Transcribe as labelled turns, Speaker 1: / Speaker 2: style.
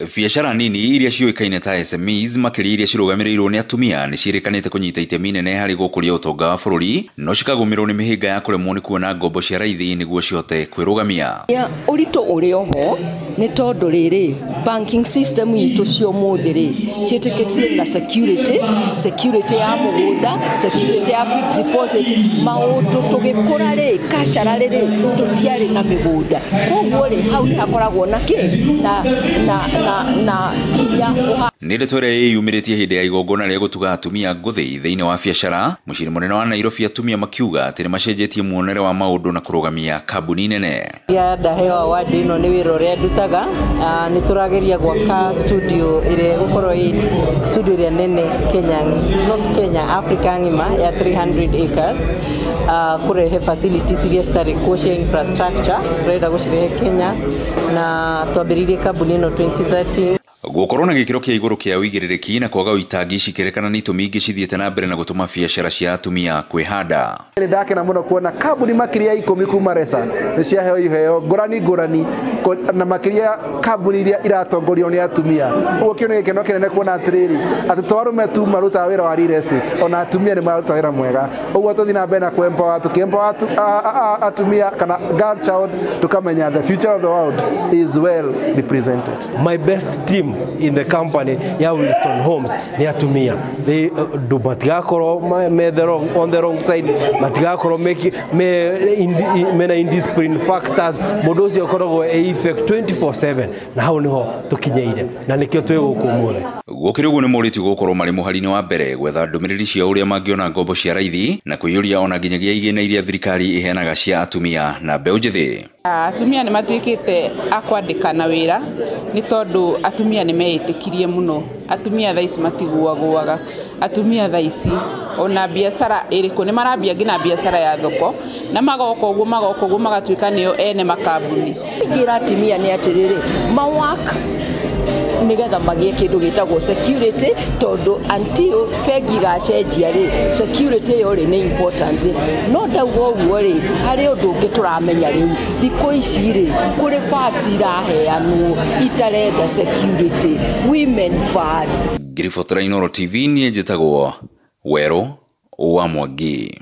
Speaker 1: Biacara nini iria ciũĩkaine ta SMEs makĩria iria cirũgamĩrĩirwo nĩ atumia nĩ ciĩrĩkanĩte kũnyita itemi inene harĩ gũkũria ũtonga wa bũrũri, no cikagũmĩrwo nĩ mĩhĩnga ya kũremwo nĩ kuona ngombo cia raithi nĩguo cihote kwĩrũgamia.
Speaker 2: Ũritũ ũrĩ oho nĩ tondũ rĩrĩ banking system itũ cia ũmũthĩ rĩ ciĩtĩkĩtie na security ya mũgũnda, security ya fixed deposit. Maũndũ tũgĩkũra rĩ culturally rĩ tũtiarĩ na mĩgũnda, koguo rĩ hau nĩ hakoragwo na kĩ na hinya.
Speaker 1: Nĩ ndeto ĩrĩa ĩyumĩrĩtie hĩndĩ ya igongona rĩa gũtuga atumia ngũthi thĩinĩ wa biacara mũciĩ mũnene wa Nairobi, atumia makiuga atĩ nĩ macenjetie muonere wa maũndũ na kũrũgamia kambuni nene.
Speaker 3: Ya ndaheo award ĩno nĩ wĩra ũrĩa ndutaga. Nĩ tũrageria gwaka studio ĩrĩa ĩgũkorwo ĩ studio ĩrĩa nene Kenya, not Kenya, Africa ng'ima ya 300 acres, kũrehe facilities iria citarĩ kuo cia infrastructure tũrenda gũcirehe Kenya, na twambĩrĩirie kambuni ĩno 2013.
Speaker 1: Gũkorwo na gĩkĩro kĩa igũrũ kĩa ũigĩrĩrĩki na kwaga ũitangi cikĩrekana nĩ itũmi ingĩ cithiĩte na mbere na gũtũma biacara cia atumia kwĩhanda.
Speaker 4: Nĩ ndakena mũno kuona kambuni makĩria ya 10 kuma Resa nĩ ciaheo iheo ngũrani ngũrani, na makĩria kambuni iria iratongorio nĩ atumia. Ũguo kĩu nĩ gĩkeno kĩnene kuona atĩrĩrĩ atĩ to arũme tu marutaga wĩra wa real estate, ona atumia nĩ mararuta wĩra mwega. Ũguo tũthiĩ na mbere na kũ-empower, tũkĩ-empower atumia kana girl child, tukamenya the future of the world is well represented.
Speaker 5: My best team in the company ya Wilson Homes ni atumia. They do matigakorwo me the wrong, on the wrong side, matigakorwo mena indiscipline factors, mũndũ ũcio akoragwo e effect 24/7, na hau niho tũkinyeire na nĩkĩo twĩ gũkũ ũmũthĩ.
Speaker 1: Gũkĩrĩ ũguo nĩ morĩtio gũkorwo marĩ mũhari-inĩ wa mbere gwetha ndũmĩrĩri cia ũrĩa mangĩona ngombo cia raithi na kũiyũria ona nginyagia igĩna iria thirikari iheanaga cia atumia na mbeũ njĩthĩ.
Speaker 6: Atumia nĩ matuĩkĩte a kwandĩkana wĩra nĩ tondũ atumia nĩ meĩtĩkirie mũno. Atumia thaa ici matiguagũaga, atumia thaa ici ona biacara ĩrĩkũ nĩ marambia nginya biacara ya thoko na magoka ũguo magatuĩka nĩo ene makambuni.
Speaker 2: Ingĩra atumia nĩ atĩrĩrĩ mawak nigetha magie kindu gitagwo security, tondu until bengi igacenjia ri security yo ri ni important. No ndauga uguo ri hari undu ungi turamenya riu thiku ici ri kuri funds iraheanwo itarenda security, women fund.
Speaker 1: Ngiribotera Inooro TV, niĩ njĩtagwo Werũ wa Mwangi.